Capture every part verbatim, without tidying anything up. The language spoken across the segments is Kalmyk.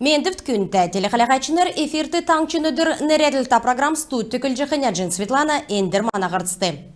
Мендвт, күндтә телехәләһәчнр! Эфирт «Таңһчин өдр» нерәдлһтә программ. Студьд көтлҗәхнь Нәҗин Светлана. Эндр мана һарцд.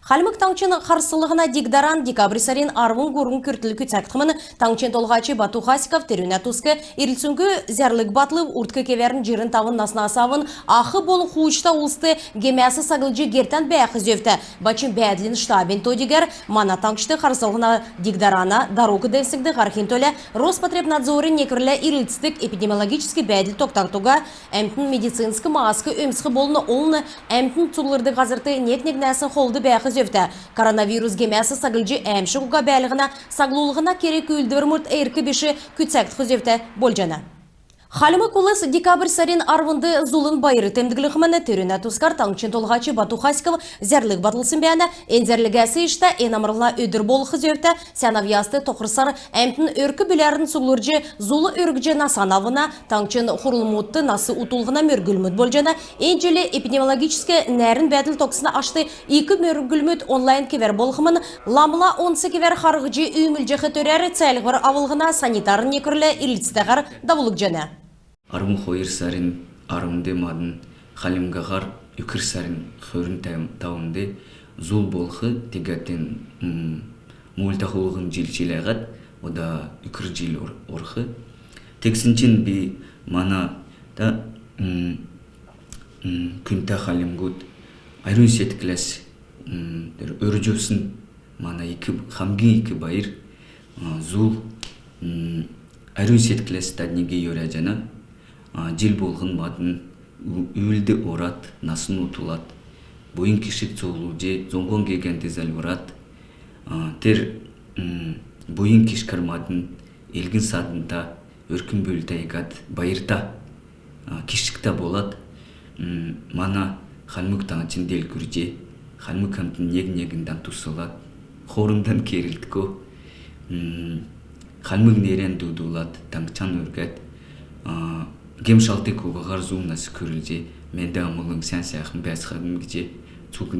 Хальмг Таңһчин харслһна диг-даран декабрь сарин арвн һурвн күртл күцәгдхмн. Таңһчин Толһач Бату Хасиков терүнә туск ирлцңгү зәрлг батлв. Урдк кевәрн җирн тавн наснас авн ах болн хуучта улст гемәс саглҗ гертән бәәх зөвтә. Бачм бәәдлин штабин то-дигәр мана таңһчд харслһна диг-дарана дарук девсңгд һархин төлә Роспотребнадзорин некврлә ирлцдг эпидемиологическ бәәдл тогтад уга. Әмтн медицинск маск өмсх болн олн әмтн цуглрдг һазрт нег-негнәсн холд бәәх зөвтә. Коронавирус гемәс саглҗ әәмшг уга бәәлһнә, саглулһна керг-үүлдврмүд эрк биш күцәгдх зөвтә болҗана. Хальмг улс декабрь сарин арвнд Зулын байр темдглхмн. Терүнә тускар таңһчин Толһач Бату Хасиков зәрлг батлсн бәәнә. Эн зәрлгәс иштә эн амрлһна өдр болх зөвтә. Сән авъяст тохрсар әмтн өрк-бүләрн цуглрҗ, зул өргҗ насан авна. Таңһчин хурлмудт нас утдулһна мөргүлмүд болҗана. Эн җил эпидемиологическ нәрн бәәдл тогтсна ашт ик мөргүлмүд онлайн кевәр болхмн. Ламла онц кевәр харһҗ, үүмүлҗәх төрәр цәәлһвр авлһна санитарн некврлә ирлцәтәһәр давулгдҗана. Арвн хойр сарин арвнд мадн Хальмгар, үкр сарин хөрн тавнд зул болх. Тегәд эн муульта хулһн җил чиләһәд, ода үкр җил орх. Тегәд эн чигн би мана та күндтә хальмгуд, әрүн седкләс өрҗәсн мана ик, хамгин ик байр. Зул, әрүн седкләс тадниг йөрәҗәнә. Җил болһн мадн үүлд орад, насн утдулад, буйн кишг цуглулҗ, зуңһун гегәнд зальврад, тер буйн кишгәр мадн элгн-саднта, өрк-бүлтә иигәд, байрта, кишгтә болад, мана Хальмг Таңһчин делгрүлҗ, хальмг әмтн нег-негндән туслад, хоорндан керлдго, хальмг нерән дуудулад, таңһчан өргәд, гем-шалтг угаһар зун нас күрүлҗ, менд амулң, сән-сәәхн бәәцхән гиҗ цуг,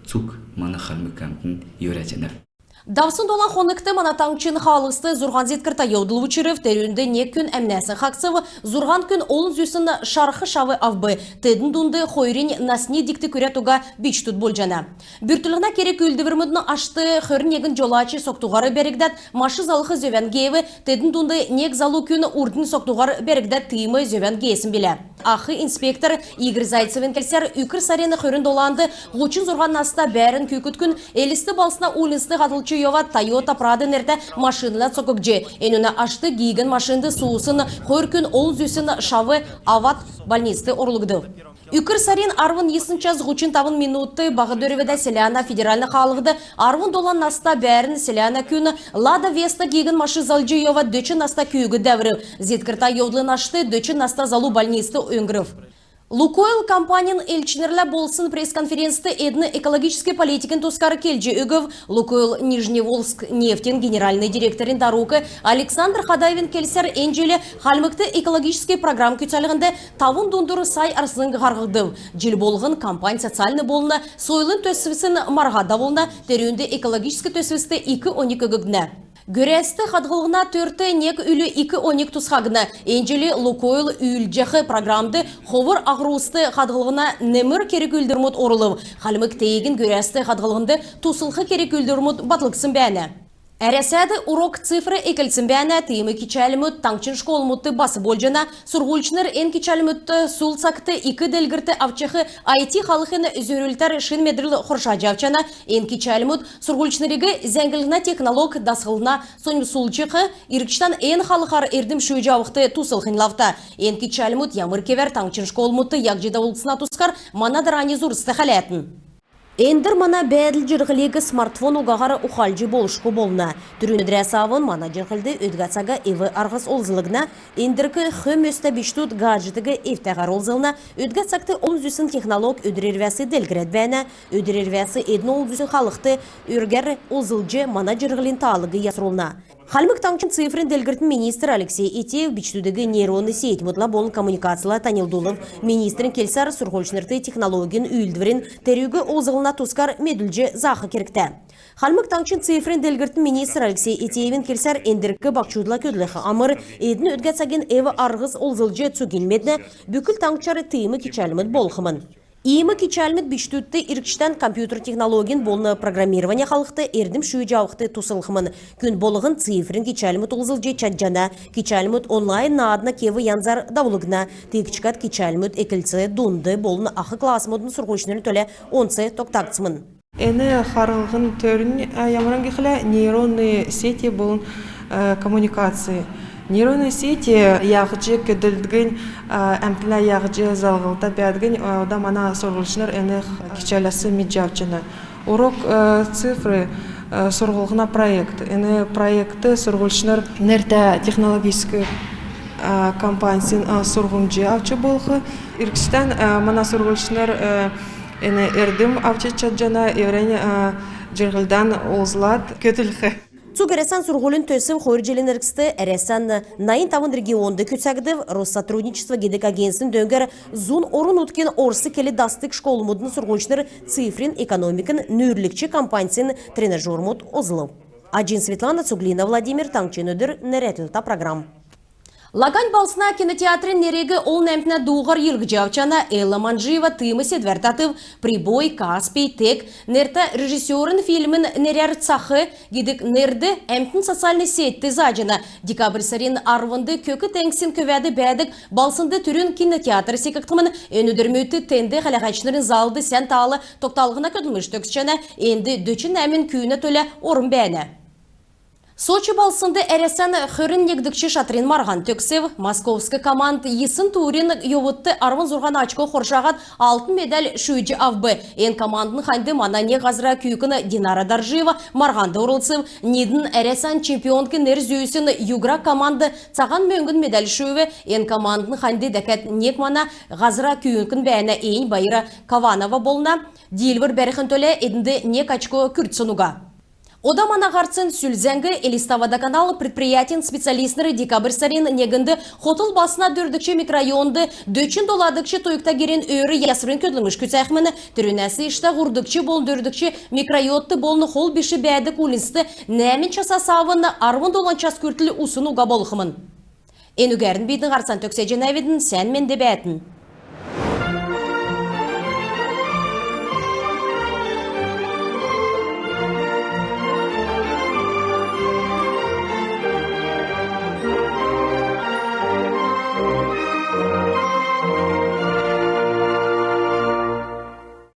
цуг мана хальмг әмтн йөрәҗәнәв. Давсн долан хонгт мана таңһчин хаалһст зурһан зеткртә йовдл учрв. Терүнд нег күн әмнәсн хаһцв, зурһан күн олн зүсн шарх-шав авв. Тедн дунд хойрнь насни дигт күрәд уга бичкдүд болҗана. Бүртклһнә керг-үүлдврмүдин ашт хөрн негн җолач согтуһар бәргдәд, машин залх зөвән геев. Тедн дунд нег залу күн урднь согтуһар бәргдәд, тиим зөвән геесн билә. Ах инспектор Игорь Зайцевин келсәр, үкр сарин хөрн доланд һучн зурһан наста бәәрн күүкд күн Элст балһсна уульнцд һатлҗ йовад, Toyota Prado нертә машинла цокгдҗ, энүнә ашт гиигн машинд суусн хойр күн олн зүсн шав авад, больницд орулгдв. Үкр сарин арвн йисн час һучн тавн минутд Баһ Дөрвдә селәнә федеральн хаалһд арвн долан наста бәәрн селәнә күн Lada Vesta гиигн машин залҗ йовад, дөчн наста күүг дәврв. Зеткртә йовдлын ашт дөчн наста залу больницд өңгрв. «Лукойл» компанин элчнрлә болсн пресс-конференцд эдн экологическ политикин тускар келҗ өгв. «Лукойл Нижневолжскнефть»ин генеральн директорин дарук Александр Хадаевин келсәр, эн җил Хальмгт экологическ программ күцәлһнд тавн дундур сай арслң һарһгдв. Җил болһн компань социальн болн сойлын төсвсин марһа давулна, терүнд экологическ төсвст ик оньг өггднә. Гөрәсд хадһллһна төрт нег үлү ик оньг тусхагдна. Эн җил «Лукойл» үүлдҗәх программд ховр аһурсд хадһллһна немр керг-үүлдврмүд орулв. Хальмг теегин гөрәсд хадһллһнд туслх керг-үүлдврмүд батлгдсн бәәнә. Әрәсәд «Урок цифры» эклсн бәәнә. Тиим кичәлмүд таңһчин школмудт бас болҗана. Сурһульчнр эн кичәлмүдт сул цагт ик делгрлт авчах ай ти халхин зөрүлтәр шин медрл хоршаҗ авчана. Эн кичәлмүд сурһульчнриг зәңгллһнә технолог дасхлһна соньмсулҗах, иргчдән эн халхар эрдм шүүҗ авхд туслхнь лавта. Эн кичәлмүд ямр кевәр таңһчин школмудт яһҗ давулгдсна тускар мана дарани зурвст хәләтн. Эндр мана бәәдл-җирһлиг смартфон угаһар ухалҗ болшго болна. Түрүн өдрәс авн мана җирһлд өдгә цага эв-арһс олзлгдна. Эндрк хөм өстә бичкдүд гаджетиг эвтәһәр олзлна. Өдгә цагт олн зүсн технолог өдр ирвәс делгрәд бәәнә. Өдр ирвәс эдн олн зүсн халхд өргәр олзлҗ, мана җирһлин таалиг ясрулна. Хальмг Таңһчин цифрин делгрлтин министр Алексей Этеев бичкдүдиг нейронн сетьмүдлә болн коммуникацияла таньлдулв. Министрин келсәр, сурһульчнрт технологин үүлдврин терүг олзллһна тускар медүлҗ заах кергтә. Хальмг Таңһчин цифрин делгрлтин министр Алексей Этеевин келсәр, эндрк баһчудла көдлх амр, эдн өдгә цагин эв-арһс олзлҗ цугинь меднә, бүкл таңһчар тиим кичәлмүд болхмн. Иим кичәлмүд бичкдүдт иргчдән компьютер технологин болн программирования халхд эрдм шүүҗ авхд туслхмн. Күн болһн цифрин кичәлмүд олзлҗ чадҗана. Кичәлмүд онлайн наадна кев-янзар давулгдна. Тиигчкәд кичәлмүд эклц, дунд болн ах классмудын сурһульчнрин төлә онц тогтагдсмн. Эн харслһна төрнь, а, ямаран гихлә, нейронные сети болн, э, коммуникации. Нейронные сети яһҗ көдлдгнь, а, әмтнлә яһҗ залһлдата бәәдгнь, а, ода мана сурһульчнр эн кичәләс медҗ авчана. Урок, э, цифры, э, сурһульна проект. Эн проектд сурһульчнр нертә технологическ, а, компаньсин, а, сурһмҗ авч болх. Иргчдән, а, мана сурһульчнр, э, эн эрдм авч чадҗана, эврәннь, а, җирһлдән олзлад көдлх. Цуг Әрәсән сурһулин төсв хойр җилин эргцд Әрәсән найн тавн регионд күцәгдв. Россотрудничество гидг агентствин дөңгәр зун орн-нутгин орс кел дасдг школмудын сурһульчнр цифрин экономикин нүүрлгч компаньсин тренажермуд олзлв. Аҗин Светлана, Цуглина Владимир, «Таңһчин өдр» нерәдлтә программ. Лагань балһсна кинотеатрин нериг олн әмтнә дууһар йилһҗ авчана. Элла Манжиева тиим седвәр татв. «Прибой», «Каспий», «Тег» нертә режиссерин фильмин нерәр «Цах» гидг нерд әмтн социальн сетьд зааҗана. Декабрь сарин арвнд Көк теңгсин көвәд бәәдг балһснд түрүн кинотеатр секгдхмн. Эн өдрмүдт тенд хәләһәчнрин залд сән таал тогталһна көдлмш төгсҗәнә. Энд дөчн нәәмн күүнә төлә орм бәәнә. Сочи балһснд Әрәсән хөрн негдгч шатрин марһан төгсв. Московск команд йисн турин йовудт арвн зурһан очко хоршаһад алтн медаль шүүҗ авв. Эн командын ханьд мана нег һазра күүкн Динара Доржиева марһанд орлцв. Нидн Әрәсән чемпионкин нер зүүсн «Югра» команд цаһан мөңгн медаль шүүв. Эн командын ханьд дәкәд нег мана һазра күүкн бәәнә, эн Байра Кованова болна. Диилвр бәрхин төлә эднд нег очко күртсн уга. Ода мана һарцин сүл зәңг. «Элиставодоканал» предприятин специалистнр декабрь сарин негнд хотл балһсна дөрвдгч микрорайонд дөчн доладгч тойгта герин өөр ясврин көдлмш күцәхмн. Терүнәс иштә һурвдгч болн дөрвдгч микрорайонд болн хол биш бәәдг уульнцст нәәмн часас авн арвн долан час күртл усн уга болхмн. Энүгәрн бидн һарцан төгсәҗәнәвидн. Сән менд бәәтн.